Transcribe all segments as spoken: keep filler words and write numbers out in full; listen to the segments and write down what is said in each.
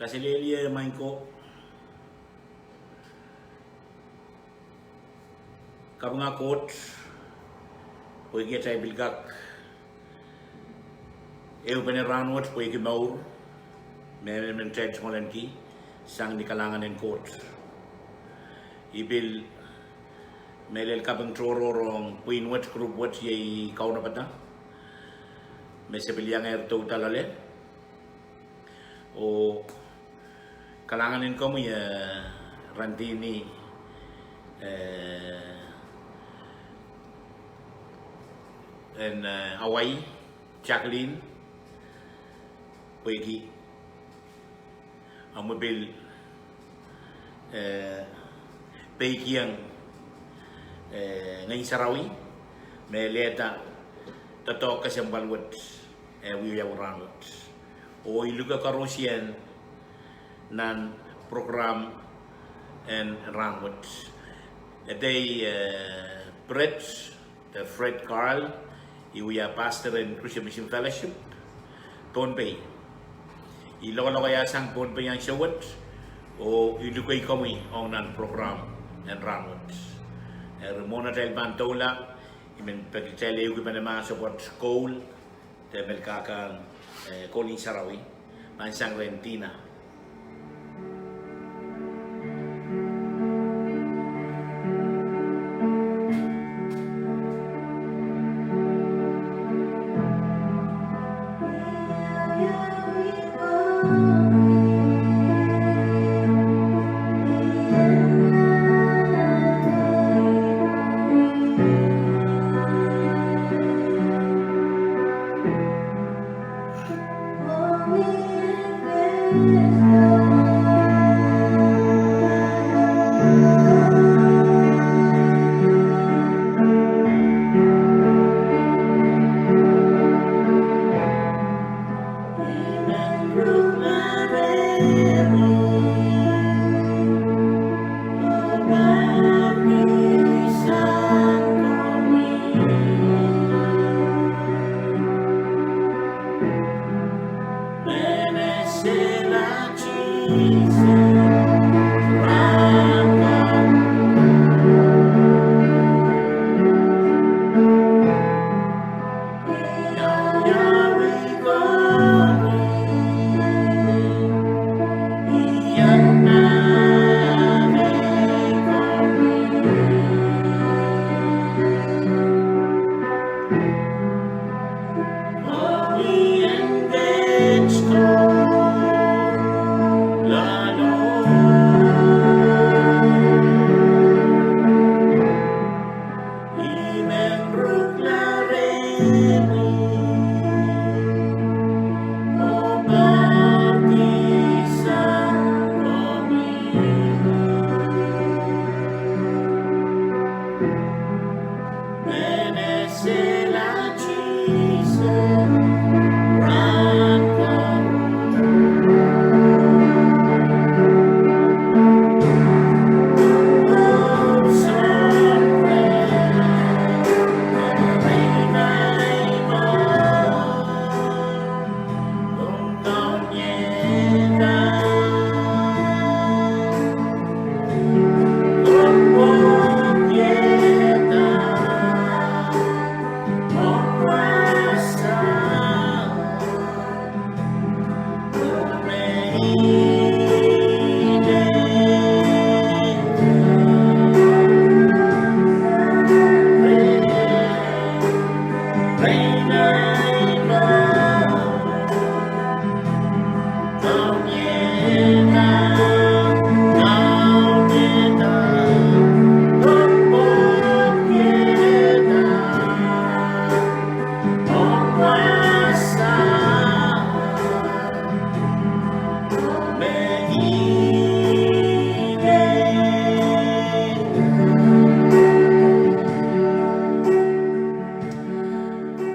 Kaselehlie maing ko. Kapinga Koht, pwehki atail pil kak ehupene rahnwet pwehki mour me emenemen kitail tungoalenki sang ni kalahngan en Koht. I pil mehlel kaping tohrohr ong pwihn wet, group wet, iei Kaunopada, me se pil iangehr douda loale. Oh kalahngan en komwi, eh, Randini, eh, en, eh, Hawaii, Jacqueline, pwehki omw pil, eh, peikiong, eh, Ngehn Sarawi me lehda doadoahk kesempwal wet, eh, wiawi rahnwet. Oh I luke koarosie nan program en rahnwet. Edei, eh, Brett, eh, Fred Carl, I wia pastor en Christian Mission Fellowship, Pohnpei. I lokolokaiasang Pohnpei ansou wet, oh I lukei komwi ong nan program en rahnwet. Eri mwohn atail pahn doula, I men peki kitail ehukipene mahs pwoat koul, de mehn kahkahn, eh, koul en sarawi, pahn sang rehn Dina.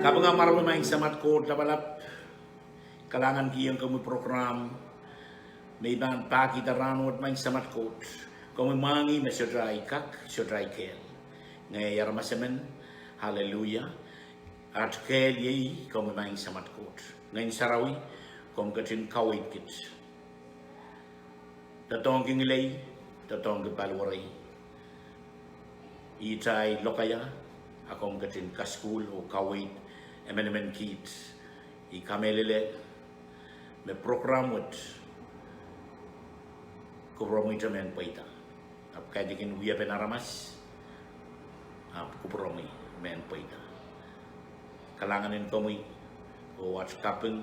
Kapinga mwaromwi, Maing Samat Koht Lapalap, kalahngankihong komwi program me I pahn pahkihda rahnwet, Maing Samat Koht. Komwi mwahngih me sohte I kak, sohte I kehl. Ngehi aramas emen, hallelujah. At kehl iei komwi, Maing Samat Koht. Ngehn Sarawi, komw ketin kaweid kit. doadoahngki ngihl, doadoahngki paliwerei. Ihte ahi lokaia, a komw ketin kasukuhl oh kaweid emenemen kiht. I kamehlele me program wet kupwuromwihte mehn pweida. Ahpw kaidehkin wiepen aramas, ahpw kupwuromwi mehn pweida. Kalahngan en komwi, oh at kaping,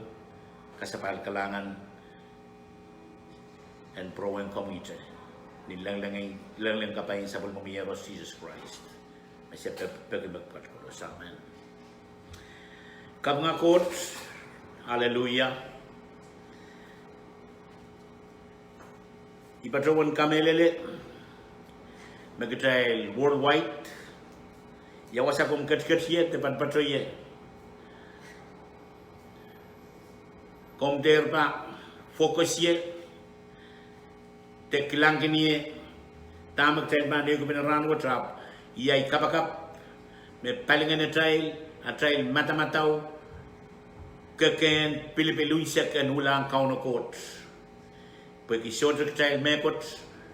kasapahl kalahngan en pwurehng komwihte. Ni lengileng, lengileng kapai en sapwellimomwi Iehros Sises Krais, me se peki, peki me pwukat koaros, amen. Kapinga Koht, aleluia. I patohwan kamehlele me kitail worldwide, ia wasa komw ketiket ie de patopato ie, komw dehr pahn focus ie de kilangkin ie dahme kitail pahn ehukipene rahnwet. Ahpw I kapakap me palingehn atail, atail madamadau kekehn pilipil unsek en ulahng Kauno Koht. Pwehki sohte kitail mehkot,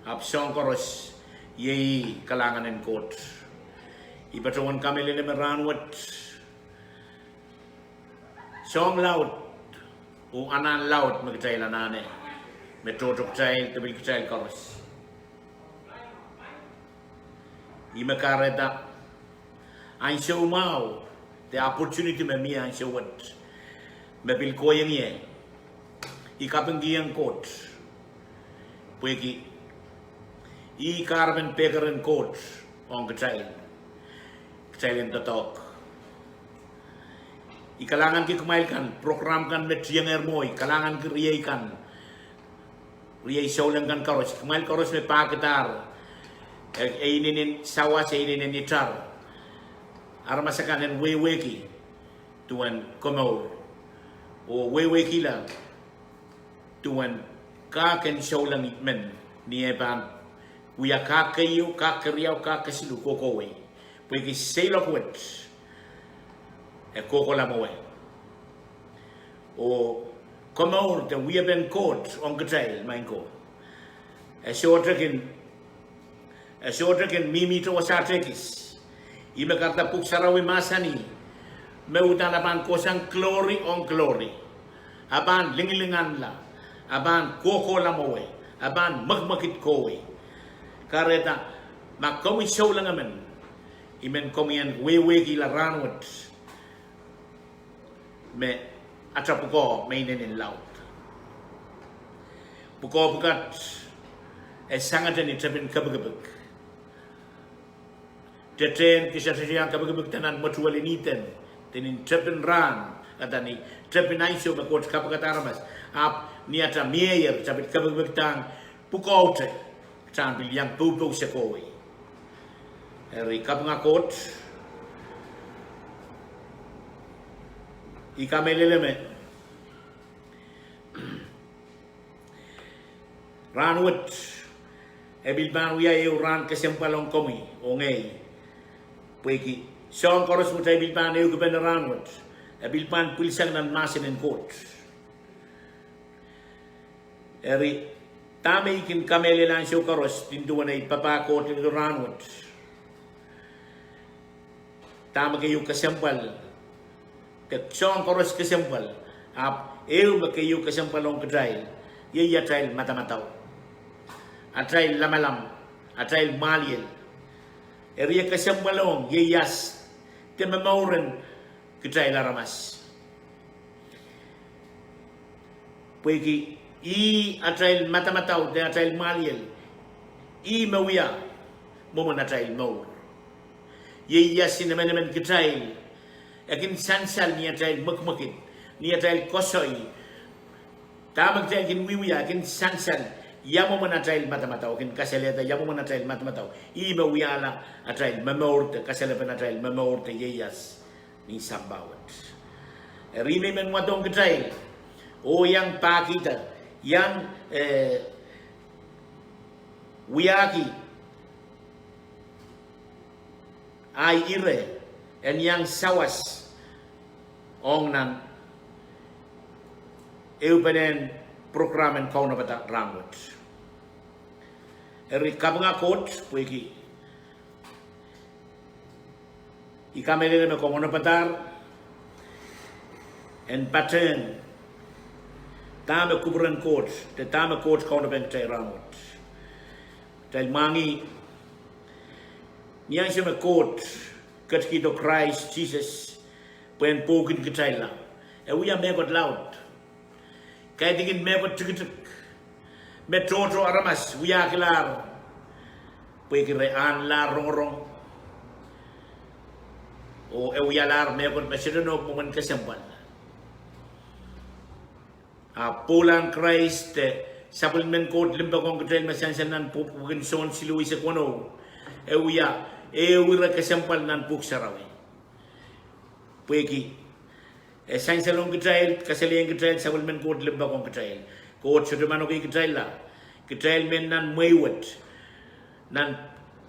ahpw soahng koaros, iei kalahngan en Koht. I patohwan kamehlele me rahnwet soahng laud oh anahn laud me kitail anahne, me tohto kitail de pil kitail koaros. Ih me kahrehda ansou mwahu de opportunity me mie ansou wet me pil kohieng ie, I kapingkihong Koht, pwehki ih kahrepen pehker en Koht ong kitail, kitail en doadoahk. I kalahnganki kumwail kan, program kan me tiengehr mwo, I kalahnganki riei kan, riei souleng kan koaros, kumwail koaros me pahkidahr, e, e inenen sawas, e inenen itar, aramas akan en wehwehki duwen komour, oh wehwehkihla duwen kahk en souleng men, ni eh pahn wia kahk keieu, kahk keriau, kahk kesiluh, kohkohwei. Pwehki seiloak wet e kohkohla mwowe. Oh komour de wiepen Koht ong kitail, maing ko, e sohte kin, e sohte kin mihmihte wasaht ekis. Ih me kahrehda Pwuhk Sarawi mahsanih me uhdahn a pahn kohsang glory ong glory, a pahn lingalinganla, a pahn kohkohla mwowe, a pahn mwekimwekid kohwei. Kahrehda ma komwi souleng emen, I men komwi en wehwehkihla rahnwet me ata pwukoa me inenen laud. Pwukoa pwukat e sangete ni tepin kepikipik. Tetehn kiset iang kepikipikda nan mwetuwel en Ihden, de ni tepin rahn, ata ni tepin ansou me Koht kapikada aramas, ahpw ni ata mieier, ata pil kepikipikdahng pwukoahte, ata pil iang poupou se kohwei. Eri kapinga Koht, I kamehlele me rahnwet e pil pahn wia ehu rahn kesempwal ong komwi oh ngehi, pwehki soahng koaros me kitail pil pahn ehukipene rahnwet, e pil pahn pwilsang nan mahsen en Koht. Eri, dahme I kin kamehlele ansou koaros nin duwen ei papah Koht lel rahnwet, dahme keieu kesempwal, de soahng koaros kesempwal, ahpw ehu me keieu kesempwal ong kitail, iei atail madamadau, atail lamalam, atail mwahliel. Eri e kesempwal ong, ieias, de momouren kitail aramas. Pwehki ih atail madamadau de atail mwahliel, ih me wia mwomwen atail mour. Ieias, emenemen kitail, e kin sansal ni atail mwekimwekid, ni atail koasoi, dahme kitail kin wiewia, e kin sansal ia mwomwen atail madamadau, e kin kasalehda ia mwomwen atail madamadau. Ih me wiahla atail momour de kasalepen atail momour de ieias ni sampah wet. Eri me I men wadohng kitail oh iang pahkihda, iang, eh, wiahki ahi ire en iang sawas ong nan ehupenen program en kaunopada rahnwet. Eri kapinga Koht pwehki I kamehlele me komw onopadahr en patehng dahme kupwuren Koht, de dahme Koht kaunopada kitail rahnwet. Kitail mwahngih ni ansou me Koht ketikihdo Krais Sises pwehn pwoukin kitailla, e wia mehkot laud. Kaidehkin mehkot tikitik me tohto aramas wiahkilahr pwehki re ahnlahr rongorong oh e wialahr mehkot me sohte nohk mwomwen kesempwal. Ahpw pwoulahn Krais de sapwellimen Koht limpoak ong kitail me sansal nan pwuhk, pwuhken Sohn siluh eisek weneu, e wia ehu ire kesempwal nan Pwuhk Sarawi. Pwehki e sansal ong kitail, kasalehiong kitail sapwellimen Koht limpoak ong kitail. Koht sohte manokei kitailla. Kitail men nan mwehi wet, nan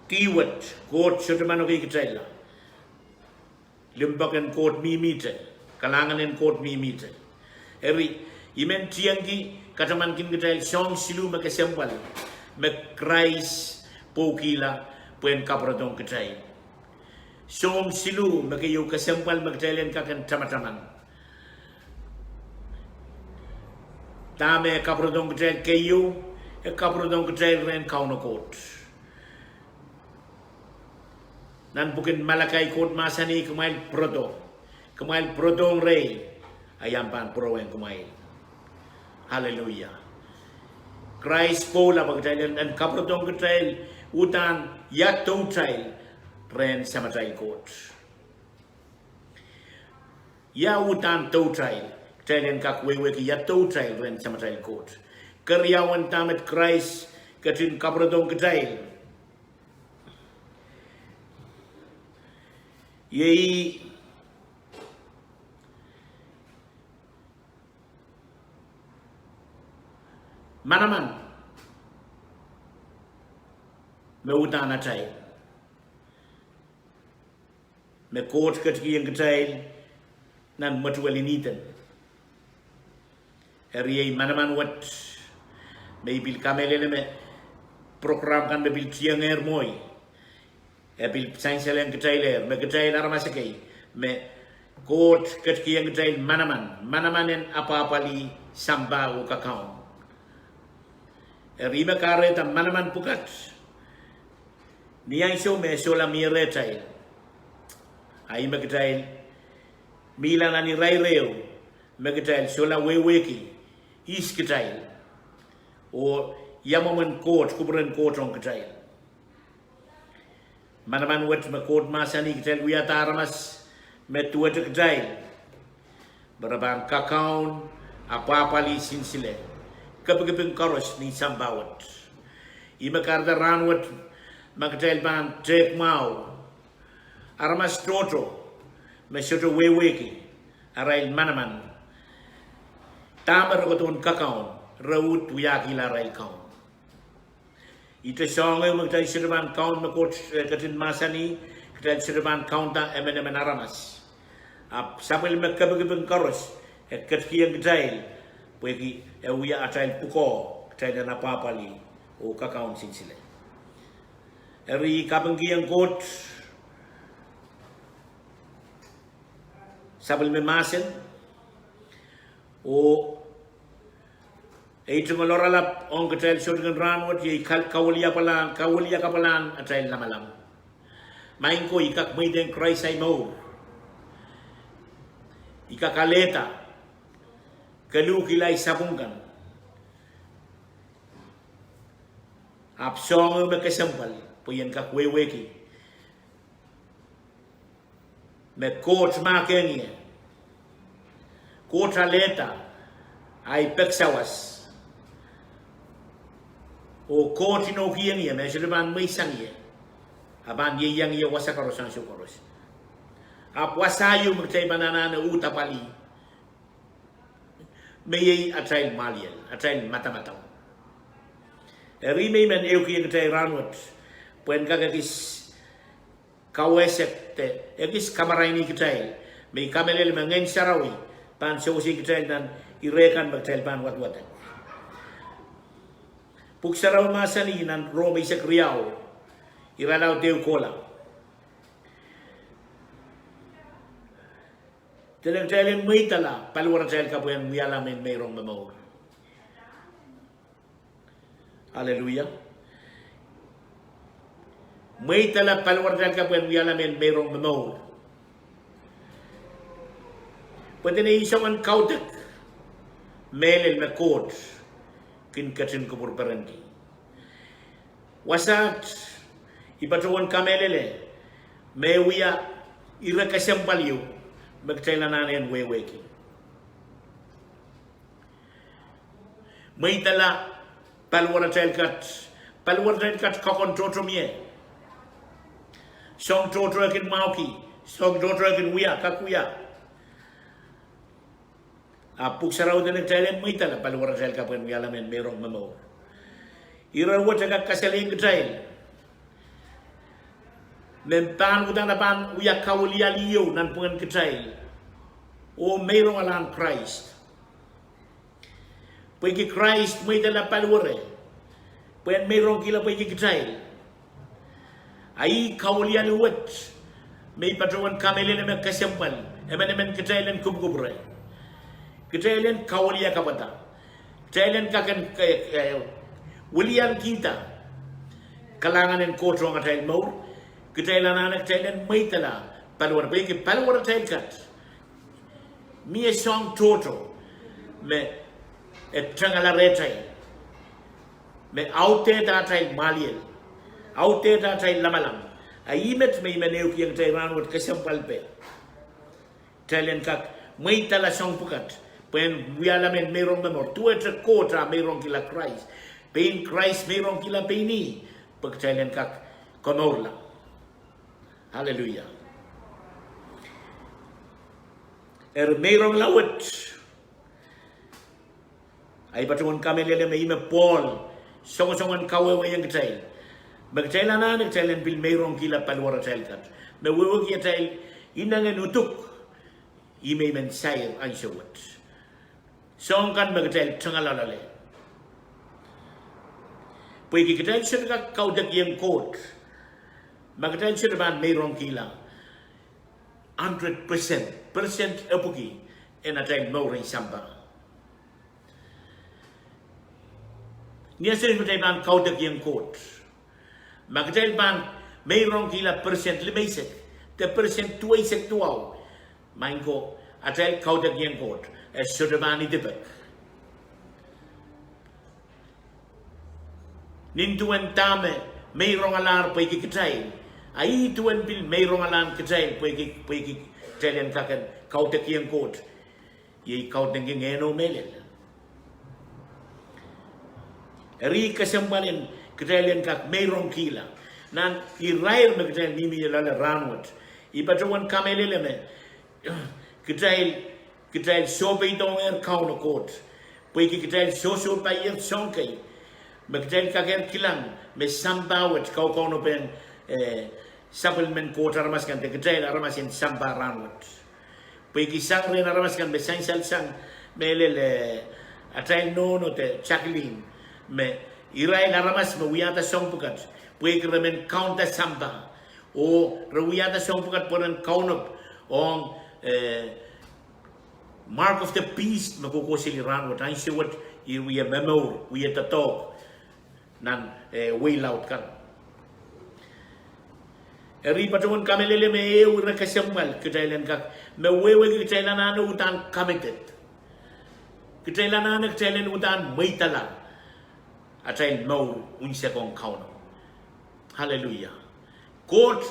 dih wet, Koht sohte manokei kitailla. Limpoak en Koht mihmihte, kalahngan en Koht mihmihte. Eri, I men tiengki katamankin kitail soahng siluh me kesempwal me Krais pwoukihla pwehn kapwurodohng kitail. Soahng siluh me keieu kesempwal me kitail en kak en tamataman. Dahme e kapwurodohng kitail keieu, e kapwurodohng kitail rehn Kauno Koht. Nan pwuken Malakai Koht mahsanih, kumwail pwurodo, kumwail pwurodohng rehi, a I ahpw pahn pwurehng kumwail. Aleluia. Krais pwoula pwe kitail en, en kapwurodohng kitail uhdahn ia doutail rehn Samatail Koht. Ia uhdahn doutail, kitail en kak wehwehki ia doutail rehn Samatail Koht. Keriaun dahme Krais ketin kapwurodohng kitail, iei manaman me uhdahn atail, me Koht ketikihong kitail nan mwetuwel en Ihden. Eri iei manaman wet me I pil kamehlele me program kan me pil tiengehr mwohi, e pil sansalohng kitailehr me kitail aramas ekei, me Koht ketikihong kitail manaman, manaman en apwahpwalih sampah oh kakaun. Eri me kahrehda manaman pwukat ni ansou me e solahr mih rehtail, a ih me kitail mihla nan irair ehu me kitail solahr wehwehki ihs kitail oh ia mwomwen Koht, kupwuren Koht ong kitail. Manaman wet me Koht mahsanih kitail wiahda aramas me duwehte kitail, me re pahn kakaun, apwahpwalih sinsile, kepikipik koaros ni sampah wet. Ih me kahrehda rahnwet ma kitail pahn tehk mwahu, aramas tohto me sohte wehwehki arail manaman dahme re kohdohn kakaun, re uhd wiahkihla arail kaun. Ihte soahng ehu me kitail sohte pahn kaun me Koht, eh, ketin mahsanih, kitail sohte pahn kaunda emenemen aramas. Ahpw sapwellime kepikipik koaros e ketikihong kitail, pwehki e wia atail pwukoa, kitail en apwahpwalih oh kakaun sinsile. Eri I kapingkihong Koht sapwellime mahsen oh ei tungoal oaralap ong kitail soutikin rahnwet, iei kal-, kawiliakapwalahn, kawiliakapwalahn atail lamalam. Maing ko, I kak mweidehng Krais ahi mour. I kak alehda, koluhkihla ahi sapwung kan. Ahpw soahng ehu me kesempwal pwe I en kak wehwehki me Koht mahkehng ie, Koht alehda ahi pek sawas, oh Koht inoukihong ie me e sohte pahn mweisang ie, a pahn ieiang ie wasa koaros, ansou koaros. Ahpw wasa ieu me kitail pahn anahne uhd apwalih me iei atail mwahliel, atail madamadau. Eri me I men ehukihong kitail rahnwet pwehn kak ekis kawehsek de ekis kamaraini kitail, me I kamehlele me Ngehn Sarawi pahn sewese kitail nan ire kan me kitail pahn wadwadek. Pwuhk Sarawi mahsanih nan Rom eisek riau, iralaud ehu kohla, dene kitail en mweidala paliwaratail kapw en wiahla mehn meirong momour. Aleluia. Mweidala paliwaratail kapw en wiahla mehn meirong momour, pwe dene I soangen kaudok mehlel me Koht kin ketin kupwurperenki. Wasaht, I patohwan kamehlele me wia ire kesempwal ieu me kitail anahne en wehwehki. Mweidala paliwaratail kat, paliwaratail kat koakon tohto mie. Soang tohto e kin mwahuki, soang tohto e kin wia, kak wia. Ahpw Pwuhk Sarawi dene kitail en mweidala paliwaratail kapw en wiahla mehn meirong momour. Ire wet e kak kasalehiong kitail me pahn uhdahn e pahn wia kawiliali ieu nanpwungen kitail oh meirongalahn Krais. Pwehki Krais mweidala paliwere pwe en meirongkihla pwehki kitail. A ih kawiliali wet me I patohwan kamehlele me kesempwal, emenemen kitail en kupwukupwure, kitail en kawilia kapwada, kitail en kak en, eh, eh, wiliankihda kalahngan en Koht ong atail mour. Kitail anahne kitail en mweidala paliwere, pwehki paliwaratail kat mie soang tohto me e tengala rehtail, me audehda atail mwahliel, audehda atail lamalam. A ih met me I men ehukihong kitail rahnwet, kesempwalpe kitail en kak mweidala soang pwukat pwe en wiahla mehn meirong momour. Duwehte Koht ah meirongkihla Krais, pein Krais meirongkihla pein ih, pwe kitail en kak komourla. Aleluia. Eri meirongla wet, a I patohwan kamehlele me ih me Pohl songosongen kawehwehiong kitail me kitail anahne kitail en pil meirongkihla paliwaratail kat me wehwehki atail inengen uduk. Ih me I men sair ansou wet, soang kan me kitail tengala loale. Pwehki kitail sohte kak kaudokiong Koht ma kitail sohte pahn meirongkihla hundred percent, percent epwiki en atail mour en sampah. Ni ansou me kitail pahn kaudokiong Koht, ma kitail pahn meirongkihla percent limeisek de percent duweisek duwau, maing ko, atail kaudokiong Koht e sohte pahn idipek. Nin duwen dahme meirongalahr pwehki kitail, a ih duwen pil meirongalahn kitail pwehki, pwehki kitail en kak en kaudokiong Koht. Iei kaudok en ngehno mehlel. Eri kesempwal en kitail en kak meirongkihla nan irair me kitail mihmi loale rahnwet. I patohwan kamehlele me kitail, kitail sohpeidongehr Kauno Koht pwehki kitail sohsohpeier soahng kei me kitail kakehr kilang me sampah wet kaukaunopen, eh, sapwellimen Koht aramas kan de kitail aramas en sampah rahnwet. Pwehki sang rehn aramas kan me sansal sang mehlel, eh, atail nohno de Jacqueline, me irail aramas me wiahda soahng pwukat pwehki re men kaunda sampah, oh re wiahda soahng pwukat pwe ren kaunop ong, eh, mark of the beast me kohkohseli rahnwet. Ansou wet I wie momour, wie doadoahk nan, eh, wehi laud kan. Eri I patohwan kamehlele me ehu ire kesempwal kitail en kak, me wehwehki kitail anahne uhdahn committed. Kitail anahne kitail en uhdahn mweidala atail mour unsek ong Kauno. Aleluia. Koht,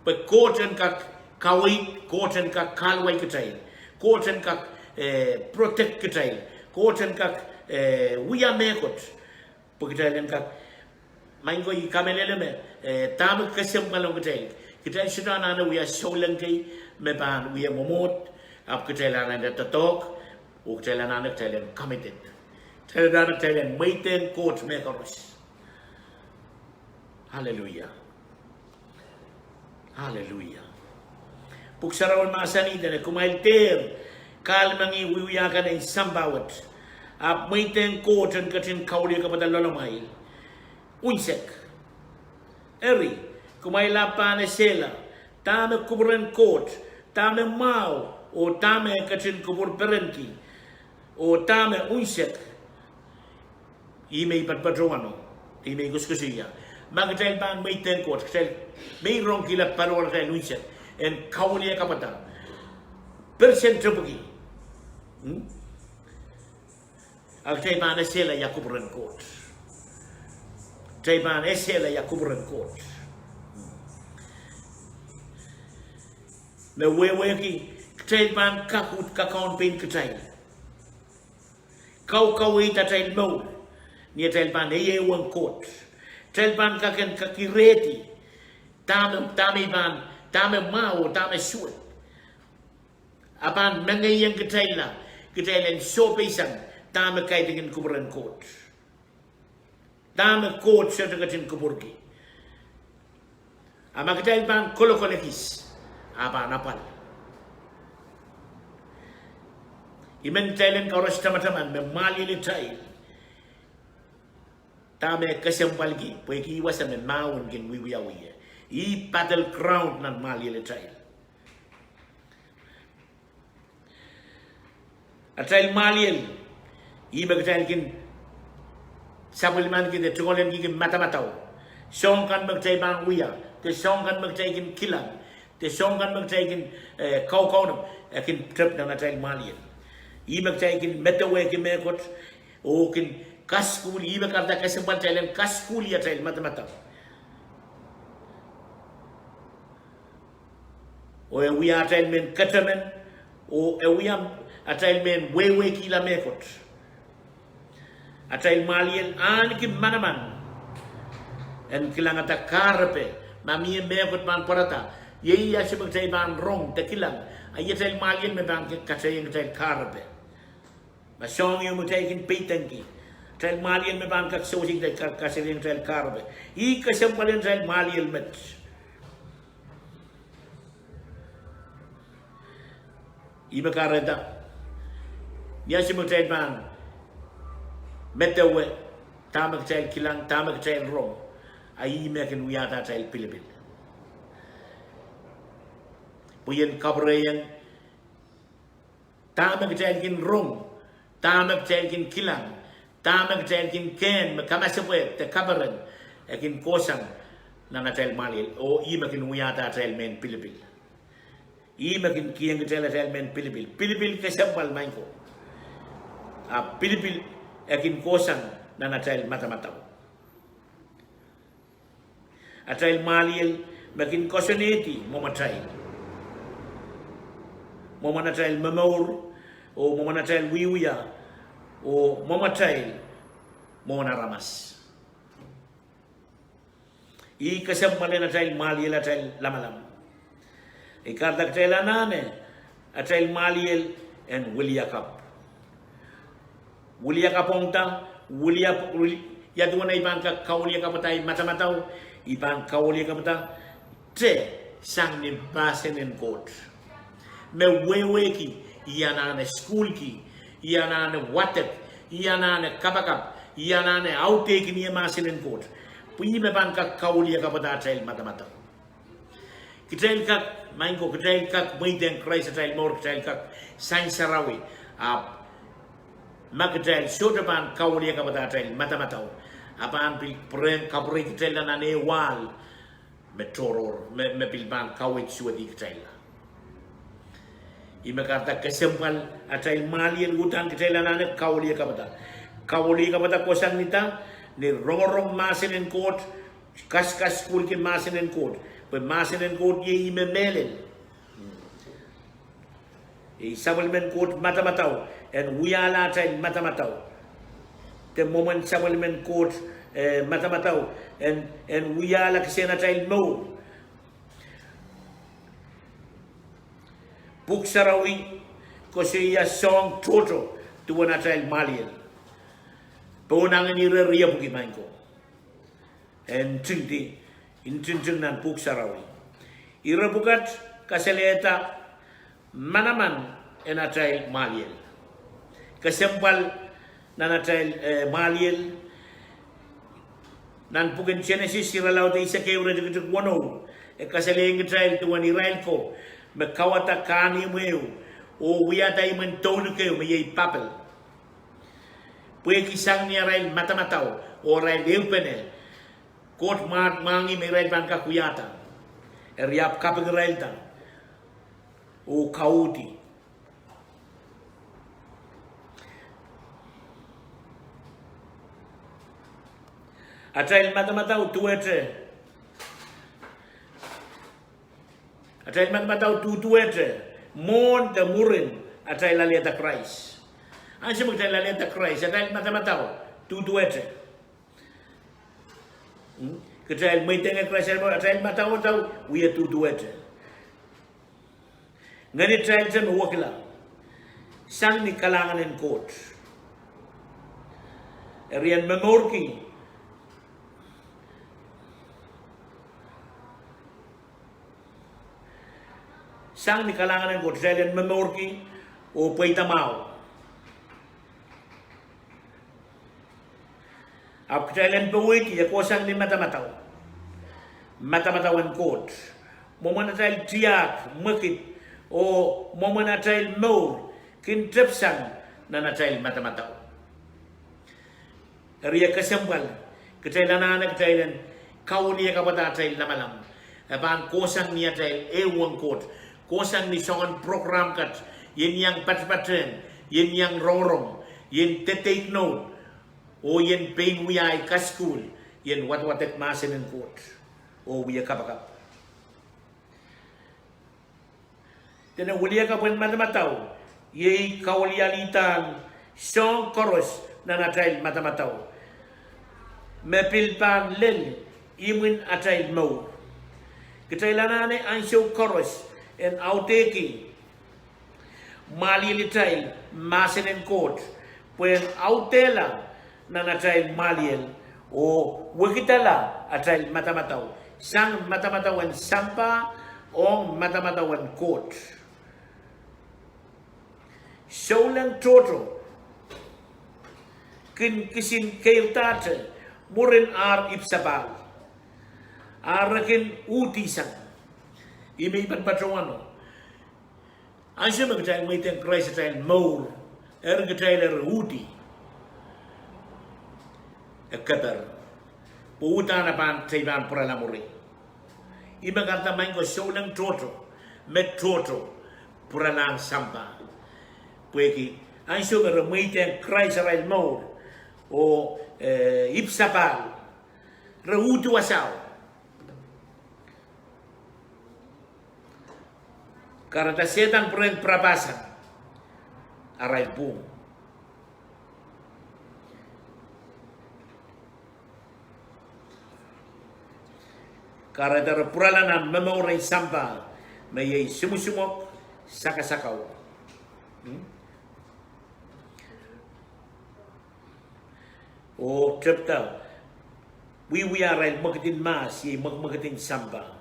pwe Koht en kak kaweid, Koht en kak kahluwa kitail, Koht en kak, eh, protect kitail, Koht en kak, eh, wia mehkot pwe kitail en kak. Maing ko, I kamehlele me, eh, dahme kesempwal ong kitail, kitail sohte anahne wia souleng kei me pahn wie mwomwohd, ahpw kitail anahne doadoahk, oh kitail anahne kitail en committed. Kitail anahne kitail en mweidehng Koht mehkoaros. Aleluia. Aleluia. Pwuhk Sarawi mahsanih dene kumwail dehr kahlemengih wiewia kan en sampah wet, ahpw mweidehng Koht en ketin kauliakapwada loalamwail. unsek. Eri, kumwail ahpw pahn esehla dahme kupwuren Koht, dahme mwahu, oh dahme e ketin kupwur perenki, oh dahme unsek. Ih me I patopato wano, ih me I koasokoasoia. Ma kitail pahn mweidehng Koht, kitail me rongkihla paliwar atail unsek en kawiliakapwada, percent tepwiki. Hmm? A kitail pahn esehla ia kupwuren Koht. Kitail pahn esehla ia kupwuren Koht. Me wehwehki, kitail pahn kak uhd kakaun pein kitail. Kaukaweid atail mour, ni atail pahn ehuehuong Koht. Kitail pahn kak en kak irehdi dahme, dahme I pahn, dahme mwahu, dahme suwed. A pahn mengeiong kitailla, kitail en sohpeisang dahme kaidehkin kupwuren Koht. Dahme Koht sohte ketin kupwurki. A ma kitail pahn kolokol ekis, a pahn apwal. I men kitail en koaros tamataman me mwahliel atail, dahme kesempwalki, pwehki ih wasa me mahwen kin wiewiawi ie. Ih battle ground nan mwahliel atail. Atail mwahliel, ih me kitail kin sapwellimaniki de tungoaleniki madamadau. Soahng kan me kitail pahn wia, de soahng kan me kitail kin kilang, de soahng kan me kitail kin, eh, kaukaunohng, e kin tep nan atail mwahliel. Ih me kitail kin medewehki mehkot, oh kin kasukuhl, ih me kahrehda kesempwal kitail en kasukuhli atail madamadau. Oh e wia atail mehn ketemen, oh e wia atail mehn wehwehkihla mehkot. Atail mwahliel ahneki manaman en kilangada kahrepe, ma mie mehkot pahn pwarada, iei ansou me kitail pahn rong de kilang, a ih atail mwahliel me pahn kak katehieng kitail kahrepe. Ma soahng ieu me kitail kin peidengki, atail mwahliel me pahn kak sewese kitail ka-, kasalehiong atail kahrepe. Ih kesempwal en atail mwahliel met. Ih me kahrehda, ni ansou me kitail pahn medewe dahme kitail kilang, dahme kitail rong, a ih me kin wiahda atail pilipil. Pwe I en kapwurehiong dahme kitail kin rong, dahme kitail kin kilang, dahme kitail kin kehn me kamasepwehk de kaperen, e kin kohsang nan atail mwahliel, oh ih me kin wiahda atail mehn pilipil. Ih me kin kihong kitail atail mehn pilipil. Pilipil kesempwal, maing ko. A pilipil e kin kohsang nan atail madamadau. Atail mwahliel me kin koasoanehdi mwomwatail, mwomwen atail momour, oh mwomwen atail wiewia, oh mwomwatail mwohn aramas. Ih kesempwal en atail mwahliel, atail lamalam. I kahrehda kitail anahne atail mwahliel en wiliakapw. Wiliakapwongda, wiliakapw, wili-, ia duwen ei pahn kak kawiliakapwada ei madamadau, I pahn kawiliakapwada te sang ni mahsen en Koht. Me wehwehki, I anahne sukuhlki, I anahne wadek, I anahne kapakap, I anahne audehkin ie mahsen en Koht. Pwe ih me pahn kak kawiliakapwada atail madamadau. Kitail kak, maing ko, kitail kak mweidehng Krais atail mour, kitail kak sain sarawi, ahpw ma kitail sohte pahn kawiliakapwada atail madamadau, a pahn pil pwurehng kapwurei kitailla nan ehu ahl me tohrohr, me, me pil pahn kaweid suwedih kitailla. Ih me kahrehda kesempwal atail mwahliel uhdahn kitail anahne kawiliakapwada. Kawiliakapwada kohsang nda, ni rongorong mahsen en Koht, kaskasukuhlki mahsen en Koht. Pwe mahsen en Koht iei ih me mehlel. Iei sapwellimen Koht madamadau en wiahla atail madamadau. De mwomwen sapwellimen Koht, eh, madamadau en, en wiahla kisehn atail mour. Pwuhk Sarawi koasoia soahng tohto duwen atail mwahliel. Pohnangin ire riepwiki, maing ko. En ntingdi, ntingting nan Pwuhk Sarawi. Ire pwukat kasalehda manaman en atail mwahliel. Kesempwal nan atail, eh, mwahliel, Nan pwuken Senesis, irelaud eisek ehu, iretikitik weneu, e kasalehiong kitail duwen irail ko me kauwada kahnimw ehu oh wiahda imwen douluhk ehu me iei Papel. Pwehki sang ni arail madamadau oh arail ehupene, Koht mwahngih me irail pahn kak wiahda. Eri e ahpw kapikirailda oh kauhdi. Atail madamadau duwehte, atail madamadau duduwehte mwohn de mwurin atail alehda Krais. Ansou me kitail alehda Krais, atail madamadau duduwehte. Kitail mweidehng Krais, atail madamadau wie duduwehte. Ngenitail te me wekila sang ni kalahngan en Koht. Eri en momourki sang ni kalahngan en Koht, kitail en momourki oh pweida mwahu. Ahpw kitail en powehdi e kohsang ni madamadau, madamadau en Koht. Mwomwen atail tiahk, mwekid, oh mwomwen atail mour kin tepisang nan atail madamadau. Eri e kesempwal, kitail anahne kitail en kawiliakapwada atail lamalam. E pahn kohsang ni atail ehuong Koht, kohsang ni soangen prokram kat, ien iang patpatehng, ien iang rongorong, ien dedeik nohn, oh ien pein wia ahi kasukuhl, ien wadwadek mahsen en Koht oh wie kapakap. Dene wiliakapwen madamadau iei kawilialidahn soahng koaros nan atail madamadau me pil pahn lel imwin atail mour. Kitail anahne ansou koaros en audehki mwahlielitail mahsen en Koht pwehn audehla nan atail mwahliel oh wekidala atail madamadau sang madamadau en sampah ong madamadau en Koht. Souleng tohto kin kisin keirdahte mwurin ar ipwsapahl, ar re kin uhdisang. Ih me I pahn patohwano, ansou me kitail mweidehng Krais atail mour, eri kitail eri uhdi, e keper, pwe uhdahn e pahn, kitail pahn pwurala mwuri. Ih me kahrehda maing ko, souleng tohto, met tohto pwuralahng sampah. Pwehki ansou me re mweidehng Krais arail mour oh, eh, ipwsapahl, re uhdi wasao. Kahrehda Sehdan pwurehng pirapahsang arail pwung. Kahrehda re pwurala nan momour en sampah me iei sumwusumwok, sakasakau, oh tepda, wiewia arail mwekid en mahs, iei mwekmwekid en sampah.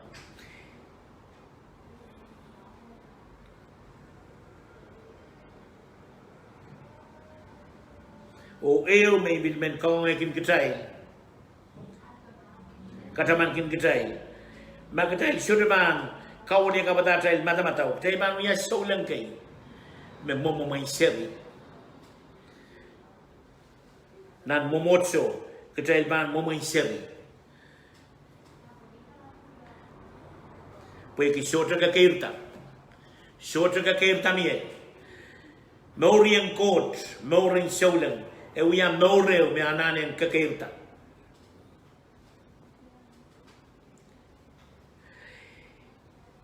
Oh ehu me I pil men kangoangehkin kitail, katamankin kitail, ma kitail sohte pahn kawiliakapwada atail madamadau, kitail pahn wia souleng kei me mwomwen seri. Nan mwomwohdiso, kitail pahn mwomwen seri. Pwehki sohte kekeirda, sohte kekeirda mie. Mour en Koht, mour en souleng, e wia mour ehu me anahne en kekeirda.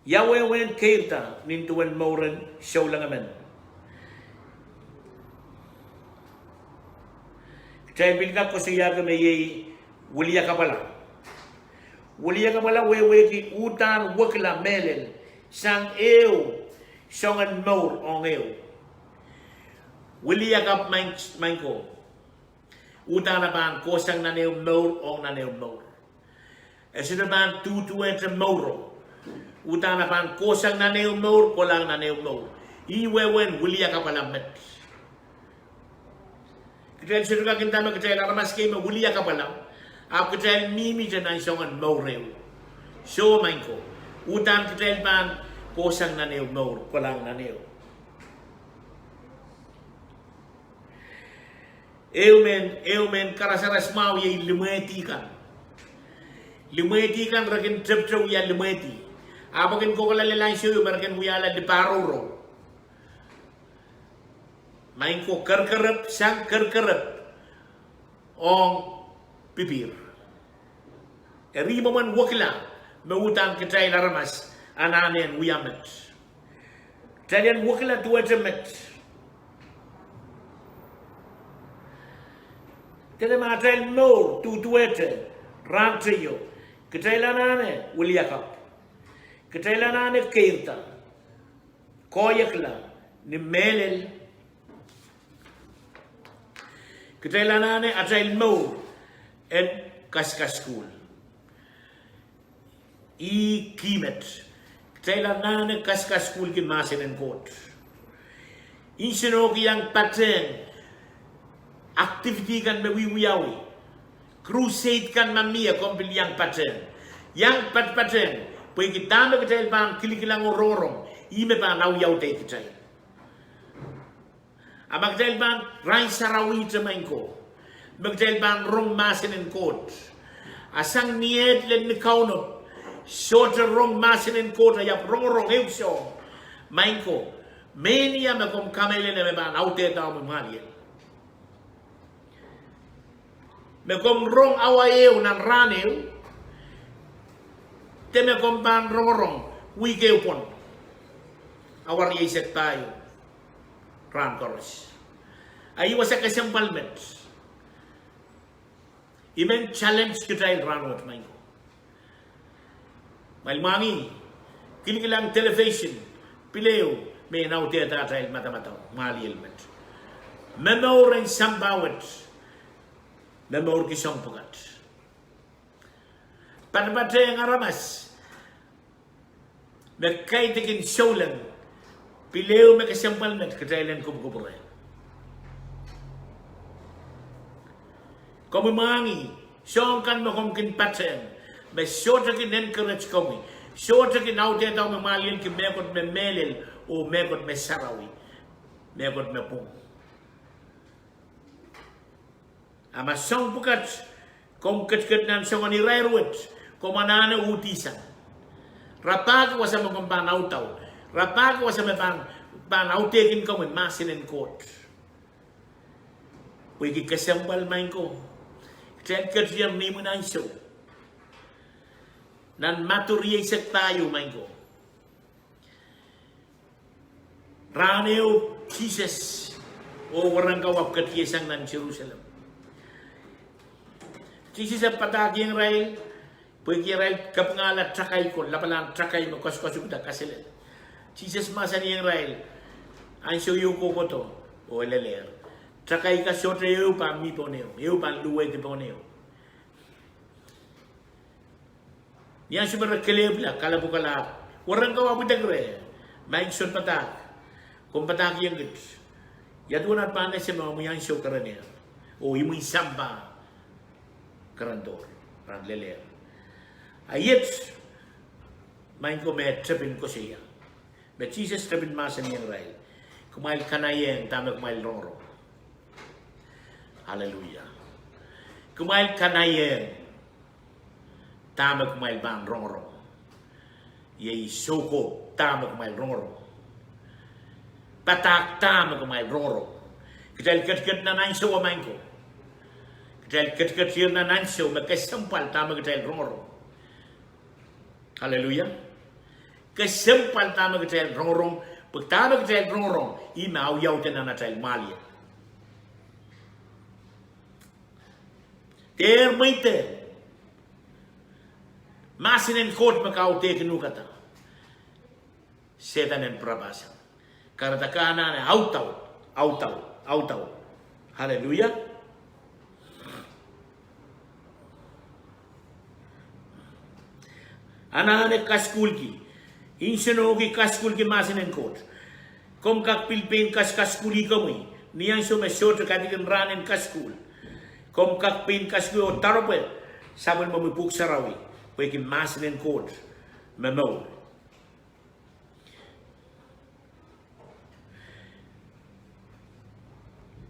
Ia wehwehn keirda nin duwen mour en souleng emen? Kitail pil kak koasoiahki me iei wiliakapwala. Wiliakapwala wehwehki uhdahn wekila mehlel sang ehu soangen mour ong ehu. Wiliakapw, maing, maing ko, uhdahn e pahn kohsang nan ehu mour ong nan ehu mour. E sohte pahn duduwehte mouro. Uhdahn e pahn kohsang nan ehu mour, kolahng nan ehu mour. Ih wehwehn wiliakapwala met. Kitail sohte kak nda me kitail aramas kei me wiliakapwala, Ahpw kitail mihmihte nan soangen mour ehu. Soh, maing ko. Udahn kitail pahn kohsang nan ehu mour, kolahng nan ehu. Ehu mehn, ehu mehn karasaras mwahu iei limwehdi kan. Limwehdi kan re kin tepte wia limwehdi. Ahpw e kin kohkohla lel ansou me re kin wiahla lipahrouro. Maing ko, kerkerep sang kerkerep ong pipihr. Eri mwomwen wekila me udahn kitail aramas anahne en wia met. Kitail en wekila duwehte met. Dene ma atail mour duduwehte rahn teio, kitail anahne wiliakapw. Kitail anahne keirda, koahiekla ni mehlel. Kitail anahne atail mour en kaskasukuhl. Ih kih met. Kitail anahne kaskasukuhlki mahsen en Koht. Nsenohki iang patehng activity kan me wiewiawi. Crusade kan ma mie, komw pil iang patehng. Iang patpatehng, pwehki dahme kitail pahn kilikilang oh rongorong, ih me pahn awiawihda kitail. A ma kitail pahn rahn sarawihte, maing ko, me kitail pahn rong mahsen en Koht, a sang ni eht lel ni Kauno sohte rong mahsen en Koht, a iang rongorong ehu soahng, maing ko, mehnia me komw kamehlele me pahn audehda omwi mwahliel. Me komw rong awa ehu nan rahn ehu, de me komw pahn rongorong wihk ehu pwon, awa rieisek pahieu, rahn koaros. A ih wasa kesempwal met. I men challenge kitail rahnwet, maing ko. Kumwail mwahngih, kilikilang television, pil ehu me en audehda atail madamadau mwahliel met. Momour en sampah wet, momourki soahng pwukat. Patpatehng aramas me kaidehkin souleng, pil ehu me kesempwal met kitail en kupwukupwure. Komwi mwahngih, soahng kan me komw kin patehng, me sohte kin encourage komwi, sohte kin audehda omwi mwahlielki mehkot me mehlel, oh mehkot me sarawi, mehkot me pwung. A ma soahng pwukat komw ketiket nan soangen irair wet, komw anahne uhdihsang. Rapahki wasa me komw pahn audau. Rapahki wasa me pahn, pahn audehkin komwi mahsen en Koht. Pwehki kesempwal, maing ko, kitail ketiket ni imwin ansou. Nan Madiu rieisek pahieu, maing ko, rahn ehu Sises oh wahnpoaron ko ahpw ketiesang nan Serusalem. Sises ahpw padahkihong irail, pwehki irail kapingahla takai ko, lapalahn takai me koasokoasoia kaselel. Sises mahsanihong irail, ansou ieu kohkohdo, oh e lelehr. Takai kan sohte ehu pahn mi pohn ehu, ehu pahn luwehdi pohn ehu. Ni ansou me re kelehpwla, kalapw kalahr, wahnpoaron ko ahpw idek reh, maing sounpadahk, komw padahkihong kit, ia duwen aht pahn ese me omwi ansou kerenehr, oh imwin sampah kerendohr, rahn lelehr. A iet, maing ko, me tepin koasoia, me Sises tepin mahsanihong irail, kumwail kanaiehng dahme kumwail rongorong. Aleluia. Kumwail kanaiehng dahme kumwail pahn rongorong. Iei soukohp dahme kumwail rongorong. Padahk dahme kumwail rongorong. Kitail ketiket nan ansou, maing ko. Kitail ketiketir nan ansou me kesempwal dahme kitail rongorong. Aleluia. Kesempwal dahme kitail rongorong, pwe dahme kitail rongorong ih me awiawihda nan atail mwahliel. Dehr mweidehng mahsen en Koht me kaudehkin uhkada, Sehdan en pirapasang. Kahrehda ke anahne audau, audau, audau. Aleluia. Anahne kasukuhlki, nsenohki kasukuhlki mahsen en Koht. Komw kak pil pein kaskasukuhlki komwi ni ansou me sohte kaidehkin rahn en kasukuhl. Komw kak pein kasukuhlki oh doaropwe sapwellimomwi Pwuhk Sarawi, pwehki mahsen en Koht me mour.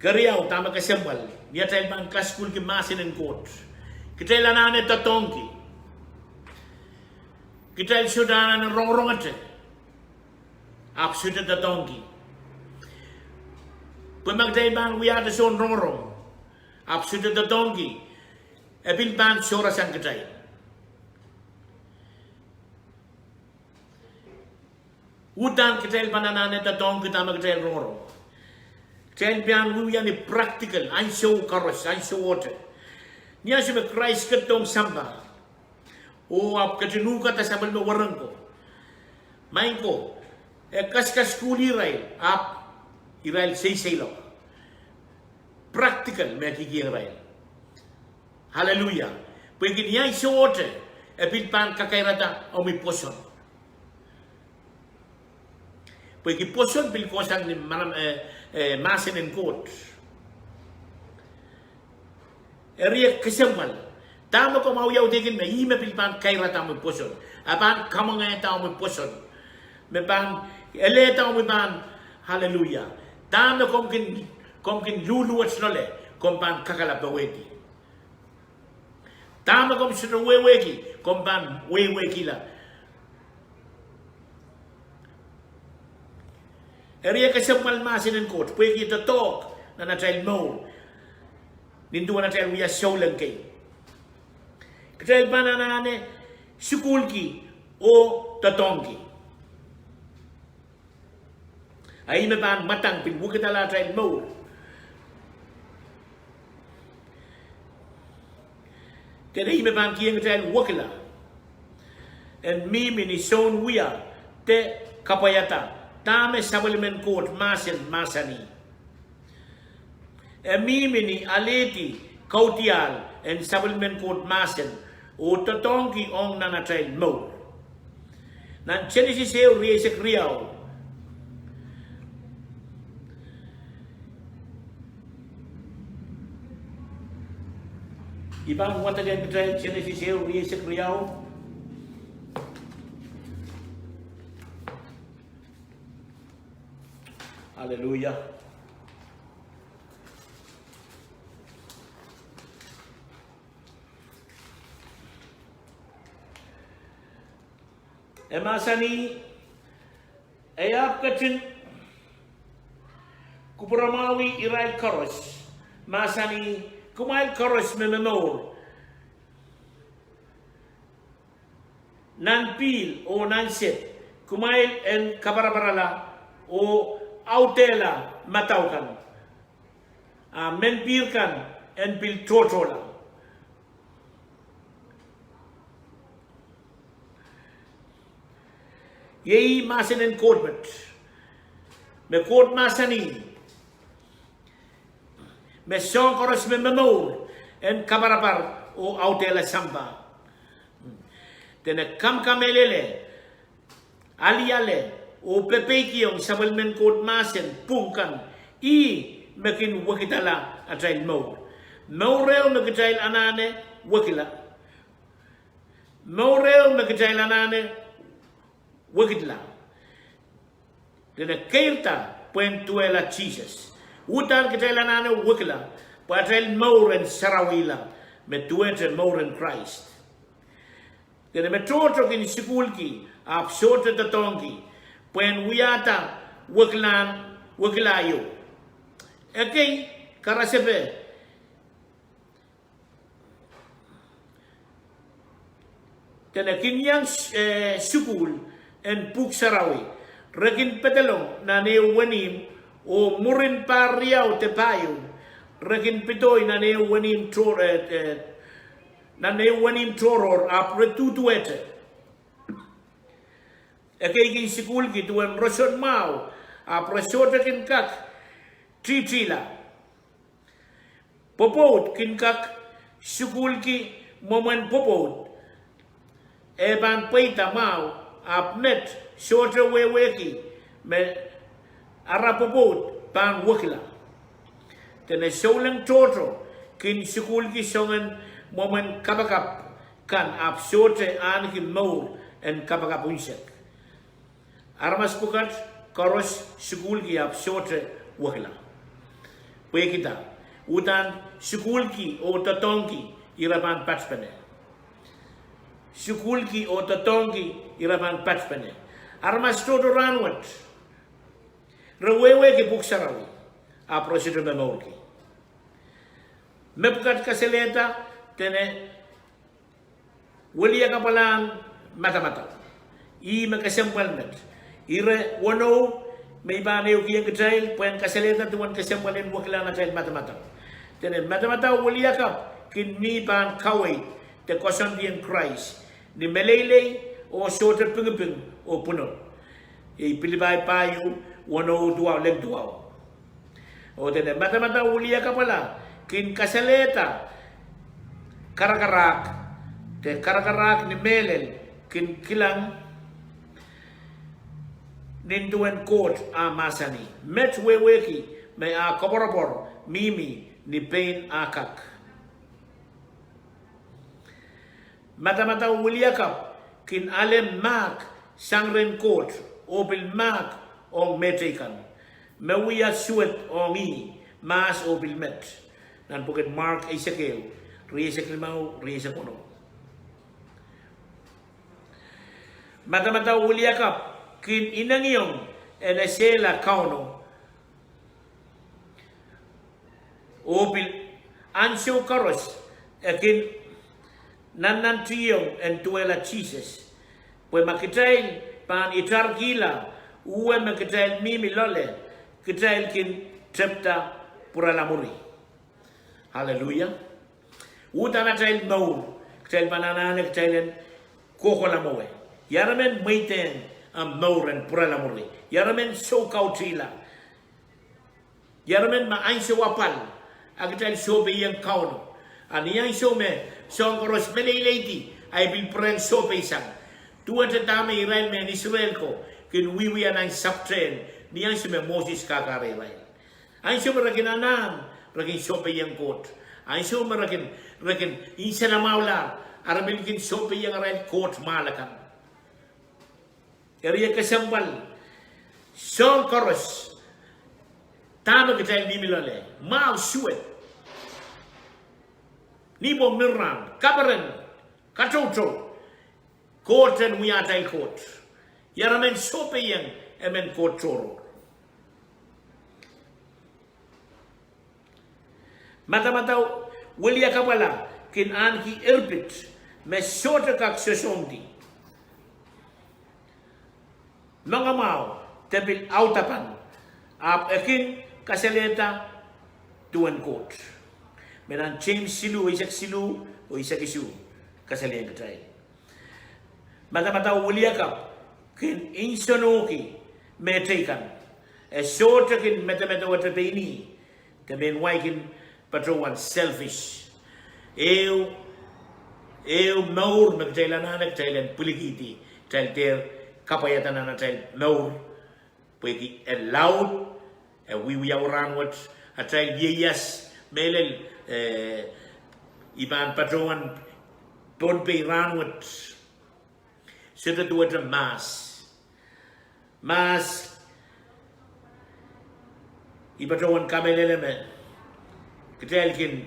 Keriau, dahme kesempwal ni atail pahn kasukuhlki mahsen en Koht? Kitail anahne doadoahngki. Kitail sohte anahne rongorongete, ahpw sohte doadoahngki. Pwe ma kitail pahn wiahte soun rongorong ahpw sohte doadoahngki, e pil pahn sohrasang kitail. Uhdahn kitail pahn anahne doadoahngki dahme kitail rongorong. Kitail pahn wiewia ni practical, ansou koaros, ansowohte. Ni ansou me Krais ketidohng sampah, oh ahpw ketin uhkada sapwellime wahnpoaron ko, maing ko, e kaskasukuhlih irail, ahpw irail seiseiloak. Practical me e kihkihong irail. Aleluia. Pwehki ni ansouohte, e pil pahn kakairada omwi pwoson. Pwehki pwoson pil kohsang ni manam, eh, eh, mahsen en Koht. Eri e kesempwal, dahme komw audaudkin me ih me pil pahn kairada omwi pwoson, e pahn kamwengehda omwi pwoson, me pahn elehda omwi pahn, aleluia. Dahme komw kin, komw kin luhluwet loale, komw pahn kakala powehdi. Dahme komw sohte wehwehki, komw pahn wehwehkihla. Eri e kesempwal mahsen en Koht pwehki doadoahk nan atail mour, nin duwen atail wia souleng kei. Kitail pahn anahne sukuhlki oh doadoahngki. A ih me pahn mwadang pil wekidala atail mour. Dene ih me pahn kihong kitail wekila en mihmi ni soun wia de kapwaiada dahme sapwellimen Koht mahsen mahsanih. E mihmi ni alehdi kaudiahl en sapwellimen Koht mahsen oh doadoahngki ong nan atail mour. Nan Senesis ehu rieisek riau. I pahn wadekehng kitail Senesis ehu rieisek riau. Aleluia. E mahsanih, e ahpw ketin kupwuramwahwih irail koaros, mahsanih, kumwail koaros me momour nan pihl oh nan sed, kumwail en kaparaparala oh audehla madau kan, a menpihr kan en pil tohtohla. Iei mahsen en Koht met, me Koht mahsanih, me soahng koaros me momour en kaparapar oh audehla sampah. Dene kamkamehlele, aliale, oh pepeikiong sapwellimen Koht mahsen pwung kan, ih me kin wekidala atail mour. Mour ehu me kitail anahne wekila. Mour ehu me kitail anahne wekidla. Dene keirda pwehn duwehla Sises. Uhdahn kitail anahne wekila, pwe atail mour en sarawihla, me duwehte mour en Krais. Dene me tohto kin sukuhlki, ahpw sohte doadoahngki, pwehn wiahda wekilahn, wekila ieu. Ekei karasepe, dene kin iang, eh, sukuhl en Pwuhk Sarawi, re kin pedolong nan ehu wenihmw, oh mwurin pahr riau de pahieu, re kin pedoi nan ehu wenihmw to-, eh, eh, nan ehu wenihmw tohrohr, ahpw re duduwehte. Ekei kin sukuhlki duwen roson mwahu, ahpw re sohte kin kak tihtihla. Pwopwoud kin kak sukuhlki mwomwen pwopwoud, e pahn pweida mwahu, ahpw met sohte wehwehki me ara pwopwoud pahn wekila. Dene souleng tohto kin sukuhlki soangen mwomwen kapakap kan ahpw sohte ahneki mour en kapakap unsek. Aramas pwukat koaros sukuhlki ahpw sohte wekila. Pwehki dah? Uhdahn sukuhlki oh doadoahngki ira pahn patpene. Sukuhlki oh doadoahngki ira pahn patpene. Aramas tohto rahnwet, re wehwehki Pwuhk Sarawi, ahpw re sohte momourki. Mepwukat kasalehda dene weliakapwalahn madamadau. Ih me kesempwal met. Ire weneu me I pahn ehukihong kitail pwehn kasalehda duwen kesempwal en wekilahn atail madamadau. Dene madamadau weliakapw kin mi pahn kaweid de koasoandi en Krais ni meleilei oh sohte pingiping oh pwunod. Iei Pilipai pahieu, weneu, duwau, lel duwau. Oh dene madamadau weliakapwala kin kasalehda karakarahk, de karakarahk ni mehlel kin kilang nin duwen Koht ah mahsanih. Met wehwehki me ah koapworopwor mihmi ni pein ah kak. Madamadau weliakapw kin ale mahk sang rehn Koht oh pil mahk ong mehteikan me wia suwed ong ih, mahs oh pil met. Nan pwuken Mark eisek ehu, rieisek limau, rieisek weneu. Madamadau weliakapw kin inengieng en esehla Kauno oh pil ansou koaros e kin nannantihong en duwehla Sises. Pwe ma kitail pahn itarkihla uwe me kitail mihmi loale, kitail kin tepda pwurala mwuri. Aleluia. Uhdahn atail mour, kitail pahn anahne kitail en kohkohla mwowe. Ia re men mweidehng ah mour en pwurala mwuri? Ia re men soukautihla? Ia re men me ansou apwal a kitail sohpeiong Kauno? A ni ansou me soahng koaros meleileidi, a e pil pwurehng sohpeisang. Duwehte dahme irail mehn Israel ko kin wiewia nan sapwtehn ni ansou me Moses kahkahre irail. Ansou me re kin anahn, re kin sohpeiong Koht. Ansou me re kin, re kin nsenamwahulahr, a re pil kin sohpeiong arail koht mwahl akan. Eri e kesempwal, soahng koaros, dahme kitail mihmi loale, mwahu, suwed, nipwong, mirrahn, kaperen, katoutou, Koht en wia atail Koht. Ia re men sohpeiong emen Koht tohrohr? Madamadau weliakapwala kin ahneki erpit me sohte kak sosondi, moangamwahu, de pil audapan, ahpw e kin kasalehda duwen Koht. Me nan James siluh, eisek siluh oh eisek isuh kasalehiong kitail. Madamadau weliakapw kin nsenohki mehteikan. E sohte kin medemedewehte pein ih, de mehn wai kin patohwan selfish. Ehu, ehu mour me kitail anahne kitail en pwilikihdi, kitail dehr kapwaiada nan atail mour. Pwehki e laud, e wiewia rahn wet, atail ieias mehlel, eh, I pahn patohwan Pohnpei rahn wet. Sohte duwehte mahs. Mahs, I patohwan kamehlele me kitail kin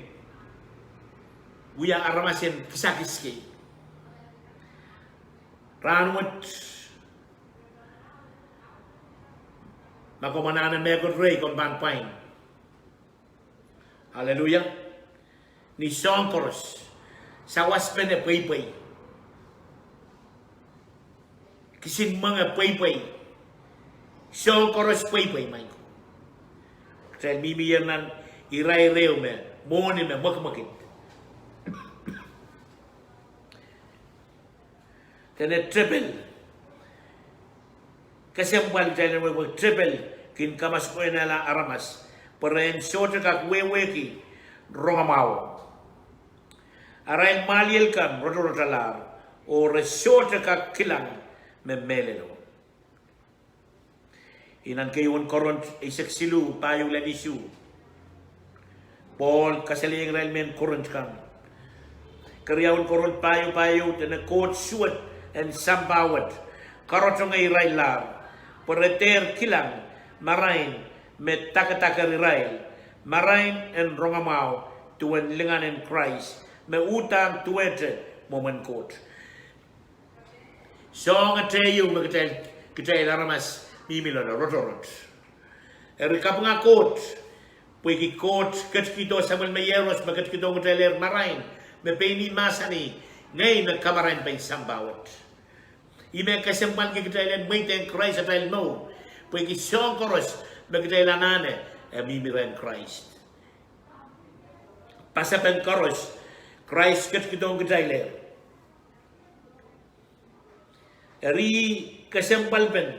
wia aramas en kisakis kei. Rahn wet, ma komw anahne mehkot rehi, komw pahn pwain. Aleluia. Ni soahng koaros, sawaspene pweipwei, kisin mwenge pweipwei, soahng koaros pweipwei, maing ko. Kitail mihmier nan irair ehu me mwohni me mwekimwekid. Dene tepel, kesempwal kitail en wehwe, tepel kin kamasepwehla aramas, pwe re en sohte kak wehwehki rongamwahuo. Arail mwahliel kan rotorotalahr, oh re sohte kak kilang me mehlelo. Nan keieun Korint eisek siluh, pahieu lel isuh, Pohl kasalehiong irail mehn Korint kan, Keriaun Korint pahieu pahieu, dene Koht suwed en sampah wet karotongehr irail lahr, pwe re dehr kilang marain me dakadaker irail, marain en rongamwahu duwen lingan en Krais, me uhdahn duwehte mwomwen Koht. Soahng etehieu me kitail, kitail aramas mihmi loale rotorot. Eri kapinga Koht, pwehki Koht ketikihdo Samuel me Iehros me ketikihdohng kitailehr marain me pein ih mahsanih, ngehi me kamarain pein sampah wet. Ih me kesempwalki kitail en mweidehng Krais atail mour, pwehki soahng koaros me kitail anahne, e mihmi rehn Krais. Pasapeng koaros, Krais ketikihdohng kitailehr. Eri kesempwalpen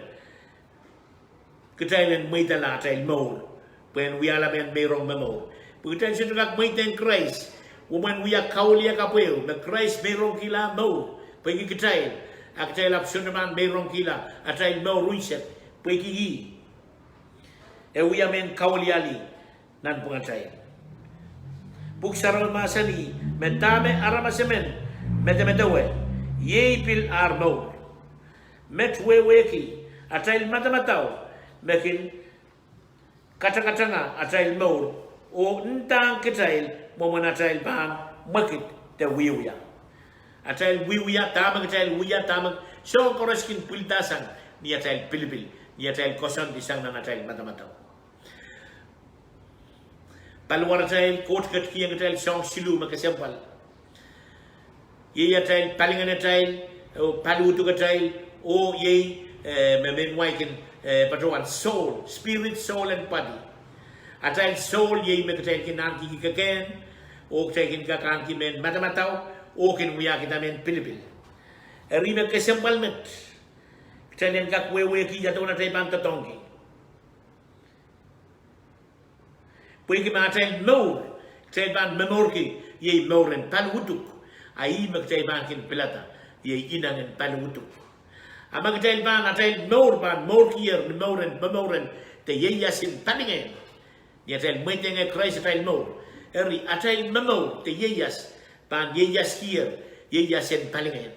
kitail en mweidala atail mour, pwehn wiahla mehn meirong momour. Pwe kitail sohte kak mweidehng Krais, mwomwen wia kauliakapweu me Krais meirongkihla mour pwehki kitail, a kitail ahpw sohte pahn meirongkihla atail mour unsek pwehki ih. E wia mehn kauliali nanpwungatail. Pwuhk Sarawi mahsanih me dahme aramas emen medemedewe, iei pil ar mour. Met wehwehki atail madamadau me kin katakatanga atail mour, oh ndahng kitail mwomwen atail pahn mwekid de wiewia. Atail wiewia, dahme kitail wia, dahme, soahng koaros kin pwildahsang ni atail pilipil, ni atail koasoandi sang nan atail madamadau. Paliwaratail, Koht ketikihong kitail soahng siluh me kesempwal. Iei atail palingenatail, oh paliudukatail, oh iei, eh, me mehn wai kin, eh, patohwan soul, spirit, soul and body. Atail soul iei me kitail kin ahneki kekehn, oh kitail kin kak ahneki mehn madamadau, oh kin wiahkihda mehn pilipil. Eri me kesempwal met, kitail en kak wehwehki ia duwen atail pahn doadoahngki. Pwehki ma atail mour, kitail pahn momourki, iei mour en paliuduk, a ih me kitail pahn kin pilada, iei ineng en paliuduk. A ma kitail pahn, atail mour pahn mourkier ni mour en, momour en, de ieias en palingehn, ni atail mweidehng Krais atail mour, eri atail momour de ieias pahn ieiaskier, ieias en palingehn.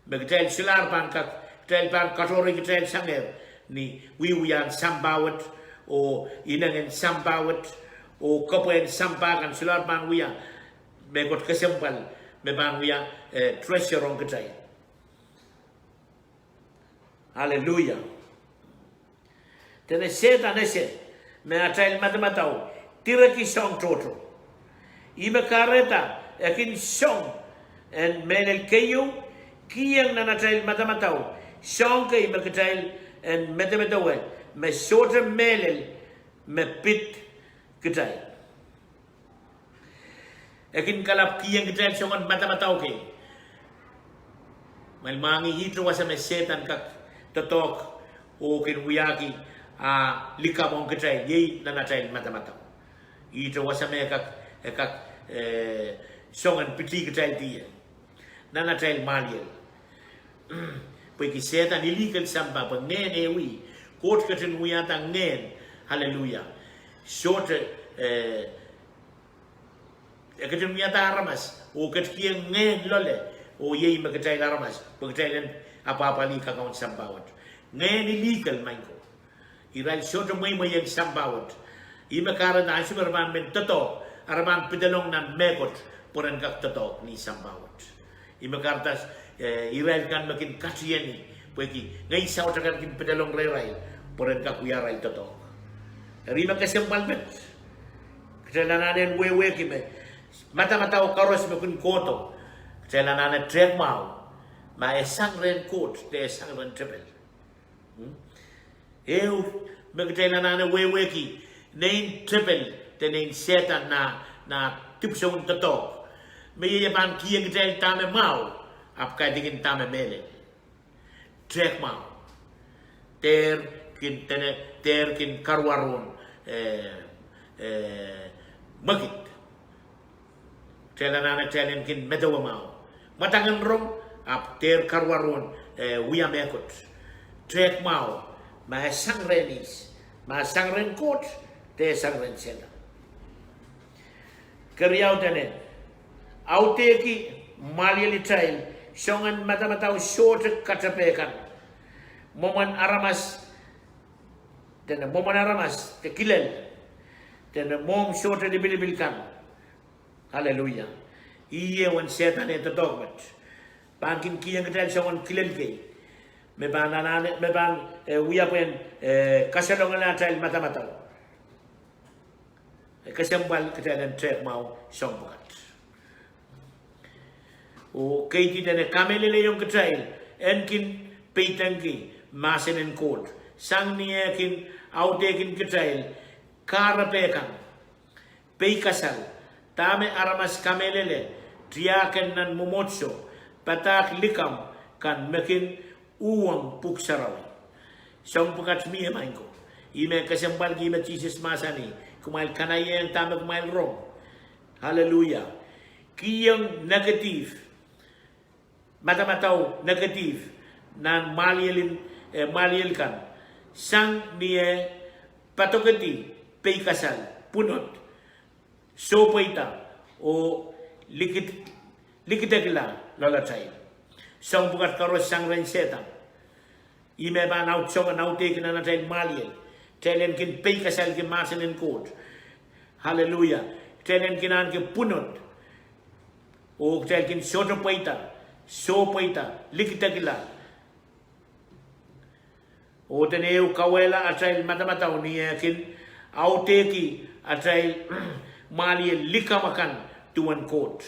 Me kitail solahr pahn kak, kitail pahn katohrei kitail sangehr ni wiewiahn sampah wet, oh inengen sampah wet, oh kepwehn sampah kan solahr pahn wia mehkot kesempwal me pahn wia, eh, treasure ong kitail. Aleluia. Dene Sehdan ese me atail madamadau direki soahng tohto. Ih me kahrehda e kin song en mehlel keieu, kiheng nan atail madamadau soahng kei me kitail en medemedewe me sohte mehlel me pid kitail. E kin kalapw kiheng kitail soangen madamadau kei. Mwein mwahngih ihte wasa me Sehdan kak doadoahk oh kin wiahki, ah, likamw ong kitail, iei nan atail madamadau. Ihte wasa me e kak, e kak, eh, soangen pitih kitail die nan atail mwahliel. Pwehki Sehdan illegal sampah, pwe ngehn ewi, Koht ketin wiahda ngehn, aleluia, sohte, eh, e ketin wiahda aramas, oh ketikihong ngehn loale, oh iei me kitail aramas, pwe kitail en apwahpwalih kakaun sampah wet. Ngehn illegal, maing ko. Irail sohte mweimweiong sampah wet. Ih me kahrehda ansou me re pahn men doadoahk, a re pahn pidelong nan mehkot pwe ren kak doadoahk ni sampah wet. Ih me kahrehda, eh, irail kan me kin katieni, pwehki ngehn saut akan kin pidelong rehrail pwe ren kak wia arail doadoahk. Eri me kesempwal met, kitail anahne wehwehki me madamadau koaros me kin kohdo, kitail anahne tehk mwahu, ma e sang rehn Koht de e sang rehn tepel. Ehu me kitail anahne wehwehki, nein tepel de nein Sehdan nah, nah dipwisoun doadoahk, me iei e pahn kihong kitail dahme mwahu, ahpw kaidehkin dahme mehlel. Tehk mwahu. Dehr kin, dene, dehr kin karuwarohng, eh, eh, mwekid. Kitail anahne kitail en kin medewe mwahu. Mwadang en rong, ahpw dehr karuwarohng, eh, wia mehkot. Tehk mwahu, ma e sang rehn ihs, ma e sang rehn Koht, de e sang rehn Sehdan. Keriau dene, audehki mwahliel itail, soangen madamadau sohte katepe kan, mwomwen aramas, dene mwomwen aramas de kilel, dene mwohmw sohte lipilipil kan. Aleluia. Ih ewen Sehdan eh doadoahk met, pahn kin kihong kitail soangen kilel kei me pahn anahne, me pahn, eh, wia pwehn, eh, kasalongala atail madamadau. E kesempwal kitail en tehk mwahu soahng pwukat. Oh keidi dene kamehlelehiong kitail en kin peidengki mahsen en Koht, sang ni eh kin audehkin kitail kahrepe kan, peikasal, dahme aramas kamehlele, tiahk en nan mwomwohdiso, padahk likamw kan me kin uhwong Pwuhk Sarawi. Soahng pwukat mie, maing ko. Ih me kesempwalki, ih me Sises mahsanih, kumwail kanaiehng dahme kumwail rong. Aleluia. Kihong negative, madamadau negative nan mwahliel, eh, mwahliel kan, sang ni eh padokedi peikasal, pwunod, sohpweida, oh likidekila loalatail. Soahng pwukat koaros sang rehn Sehdan. Ih me pahn aud, soangen audehki nan atail mwahliel, kitail en kin peikasalki mahsen en Koht. Aleluia. Kitail en kin ahneki pwunod, oh kitail kin sohte pweida, sohpweida, likidekila. Oh dene ehu kauwehla atail madamadau ni eh kin audehki atail mwahliel likamw akan duwen Koht.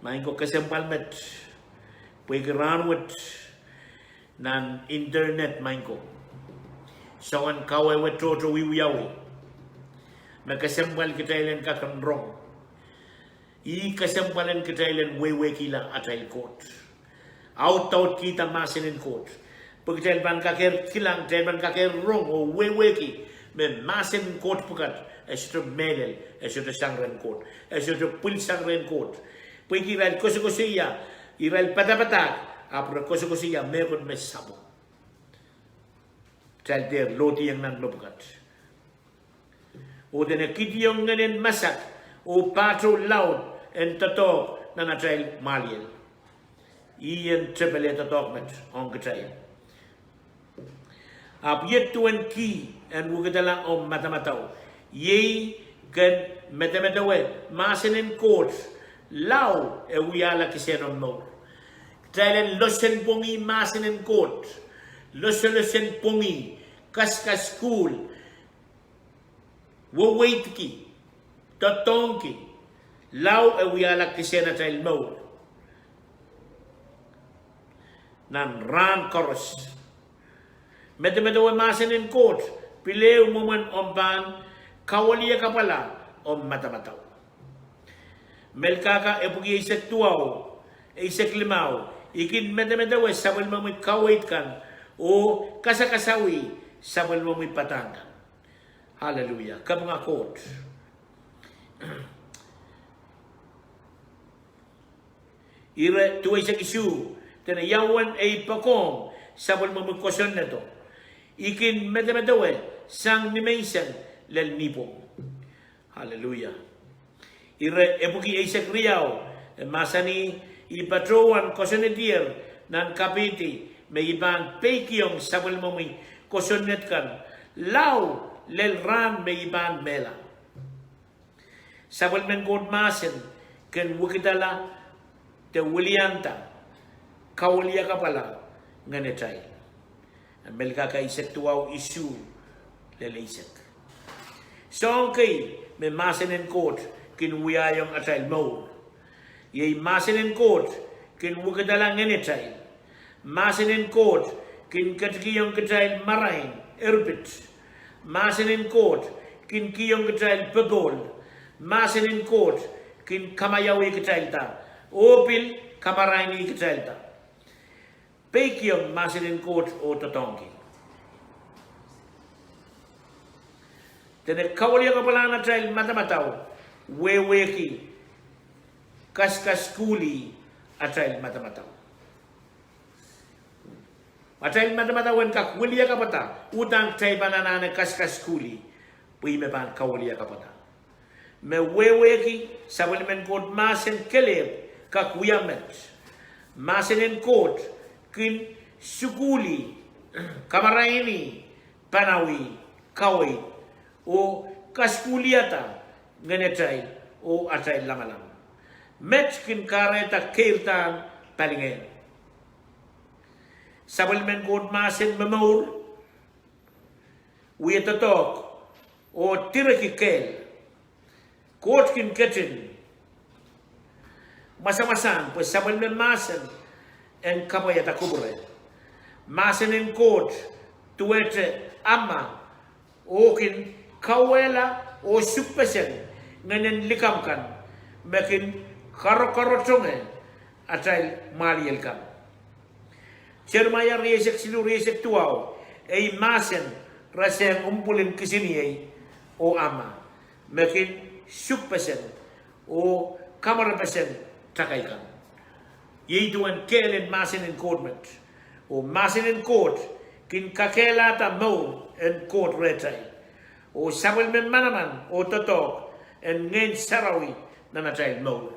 Maing ko, kesempwal met, pwehki rahnwet nan internet, maing ko, soangen kawehwe tohto wiewiawi me kesempwal kitail en kak en rong. Ih kesempwal en kitail en wehwehkihla atail Koht, audaudkihda mahsen en Koht, pwe kitail pahn kakehr kilang, kitail pahn kakehr rong oh wehwehki me mahsen en Koht pwukat e sohte mehlel, e sohte sang rehn Koht, e sohte pwil sang rehn Koht. Pwehki irail koasokoasoia, irail padapadahk, ahpw re koasokoasoia mehkot me sapwung. Kitail dehr lohdiong nan mepwukat. Oh dene kihdiong ngehnen masak oh pahtou laud en doadoahk nan atail mwahliel. Ih en tepel eh doadoahk met ong kitail. Ahpw iet duwen kih en wekidala omw madamadau, iei ken medemedewe mahsen en Koht, lao e wiahla kisehn omw mour. Kitail en losen pwongih mahsen en Koht, loselosen pwongih, kaskas sukuhl, weweidki, doadoahngki, lao e wiahla kisehn atail mour. Nan rahn koaros, medemedewe mahsen en Koht, pil ehu mwomwen omw pahn kawiliakapwala omw madamadau. Melkahka epwiki eisek duwau, eisek limau, I kin medemedewe sapwellimomwi kaweid kan oh kasakasawih sapwellimomwi padahk kan. Aleluia. Kapinga Koht. Ire duweisek isuh, dene ia uwen ei poakohng sapwellimomwi kosonnedo, I kin medemedewe sang nimenseng lel nipwong. Aleluia. Ire epwiki eisek riau, e mahsanih, I patohwan koasoanedier nan kapehdi me I pahn peikiong sapwellimomwi kosonned kan lao lel rahn me I pahn mehla. Sapwellimen Koht mahsen kin wekidala de wilianda kawiliakapwala ngenitail. Melkahka eisek duwau, isuh lel eisek. Soahng kei me mahsen en Koht kin wiahiong atail mour, iei mahsen en Koht kin wekidala ngenitail. Mahsen en Koht kin ketikihong kitail marain, erpit. Mahsen en Koht kin kihong kitail popohl. Mahsen en Koht kin kamaiauih kitailda oh pil kamarainihkitailda. Peikiong mahsen en Koht oh doadoahngki. Dene kawiliakapwalahn atail madamadau, wehwehki kaskas sukuhlih atail madamadau. Atail madamadau en kak wiliakapwada, uhdahn kitail pahn anahne kaskas sukuhlih. Ih me pahn kawiliakapwada. Me wehwehki sapwellimen Koht mahsen kelehpw kak wia met. Mahsen en Koht kin sukuhlih, kamaraini, panawih, kaweid, oh kasukuhliada ngenetail oh atail lamalam. Met kin kahrehda keirdahn palingehn. Sapwellimen Koht mahsen momour, wie doadoahk, oh direkihla. Koht kin ketin mwasamwasahn pwe sapwellime mahsen en kapwaiada kupwure. Mahsen en Koht duwehte amwa oh kin kauwehla oh sukpeseng ngehnen likamw kan me kin karokarotonge atail mwahliel kan. Seremaia rieisek siluh rieisek duwau, ei mahsen rasehng mpwulin kisiniei oh amwa me kin sukpeseng oh kamwerepeseng takai kan. Iei duwen kehl en mahsen en Koht met. Oh mahsen en Koht kin kakehlada mour en Koht rehtail, oh sapwellime manaman oh doadoahk en Ngehn Sarawi nan atail mour.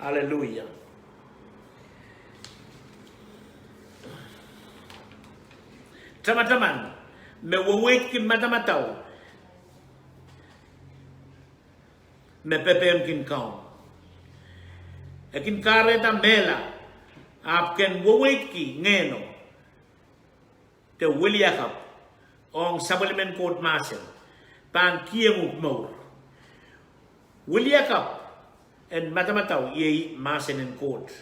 Aleluia. Tamataman me weweidki madamadau me pepehm kin kaun, e kin kahrehda mehla, ahpw ken weweidki ngehno de wiliakapw ong sapwellimen Koht mahsen pahn kihong uhk mour. Wiliakapw en madamadau iei mahsen en Koht.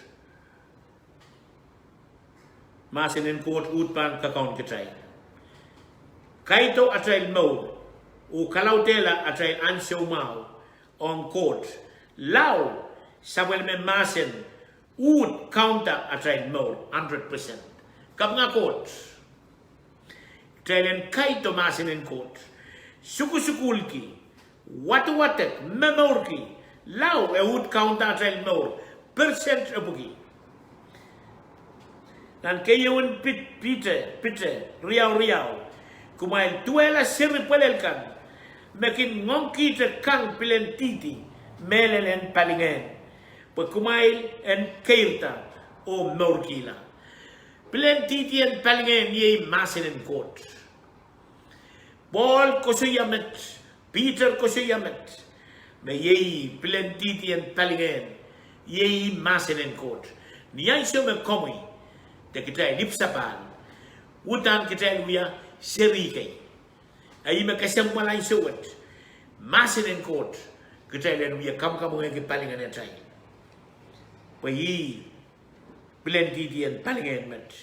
Mahsen en Koht uhd pahn kakaun kitail, kaido atail mour oh kalaudehla atail ansou mwahu ong Koht. Lao sapwellime mahsen uhd kaunda atail mour hundred percent. Kapinga Koht. Kitail en kaido mahsen en Koht, sukusukuhlki, wadewadek, momourki, lao e uhd kaunda atail mour percent epwiki. Nan keieun Pit-, Piter, Piter riau riau, kumwail duwehla seri pwelel kan me kin ngoangkihte kang pilen dihdi mehlel en palingehn, pwe kumwail en keirda oh mourkihla. Pilen dihdi en palingehn iei mahsen en Koht. Pohl koasoia met, Piter koasoia met, me iei pilen dihdi en palingehn iei mahsen en Koht. Ni ansou me komwi de kitail ipwsapahl, uhdahn kitail wia seri kei. Ih me kesempwal ansou wet, mahsen en Koht, kitail en wia kamwkamwengehki palingehnatail, pwe ih pilen dihdi en palingehn met.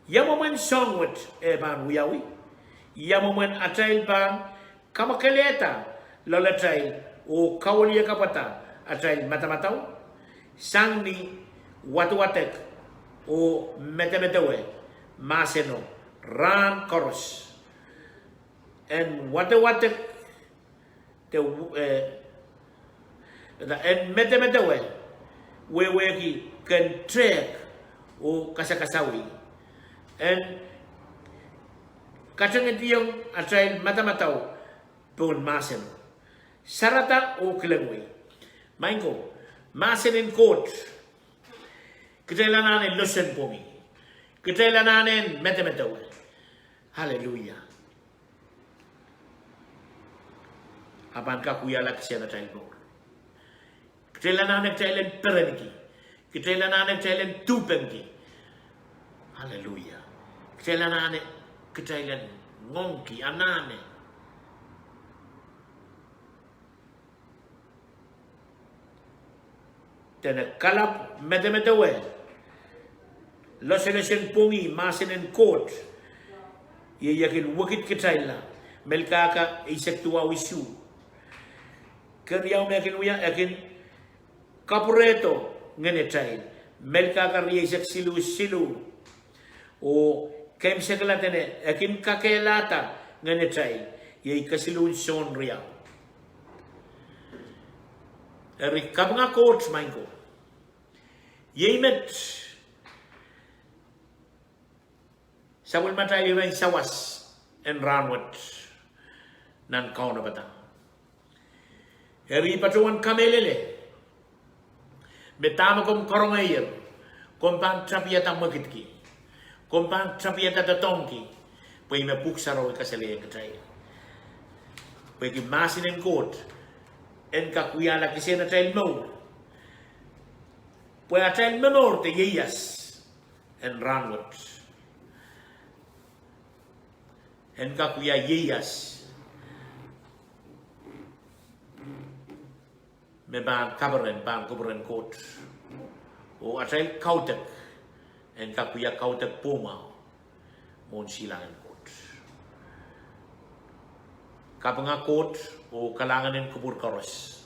Ia mwomwen soahng wet e pahn wiawi? Ia mwomwen atail pahn kamwakelehda loalatail oh kawiliakapwada atail madamadau sang ni wadewadek oh medemedewe mahseno rahn koaros? En wadewadek de, eh, en medemedewe wehwehki ken tehk oh kasakasawih, en katengediong atail madamadau pohn mahseno, sarada oh kilengwei. Maing ko, mahsen en Koht, kitail anahne losen pwongi, kitail anahne medemedewe. Aleluia. A pahn kak wiahla kisehn atail mour. Kitail anahne kitail en perenki, kitail anahne kitail en duhpengki. Aleluia. Kitail anahne kitail en ngoangki, anahne dene kalapw medemedewe, loselosen pwongi mahsen en Koht, iei e kin wekidkitailla. Melkahka eisek duwau isuh. Keriau me e kin wia, e kin kapwurehdo ngenetail. Melkahka rieisek siluh siluh. Oh keimwseklahn dene e kin kakehlada ngenetail, iei kesiluhn Sohn riau. Eri kapinga Koht, maing ko, iei met sapwellimatail iren sawas en rahnwet nan kaunopada. Eri patohwan kamehlele me dahme komw karongehier, komw pahn tapiada mwekidki, komw pahn tapiada doadoahngki, pwe ih me Pwuhk Sarawi kasalehiong kitail. Pwehki mahsen en Koht en kak wiahla kisehn atail mour, pwe atail momour de ieias en rahnwet en kak wia ieias me pahn kaperen, pahn kupwuren Koht. Oh atail kaudok en kak wia kaudok pwuhmwahu mwohn silangin Koht. Kapinga Koht oh kalahngan en kupwur koaros.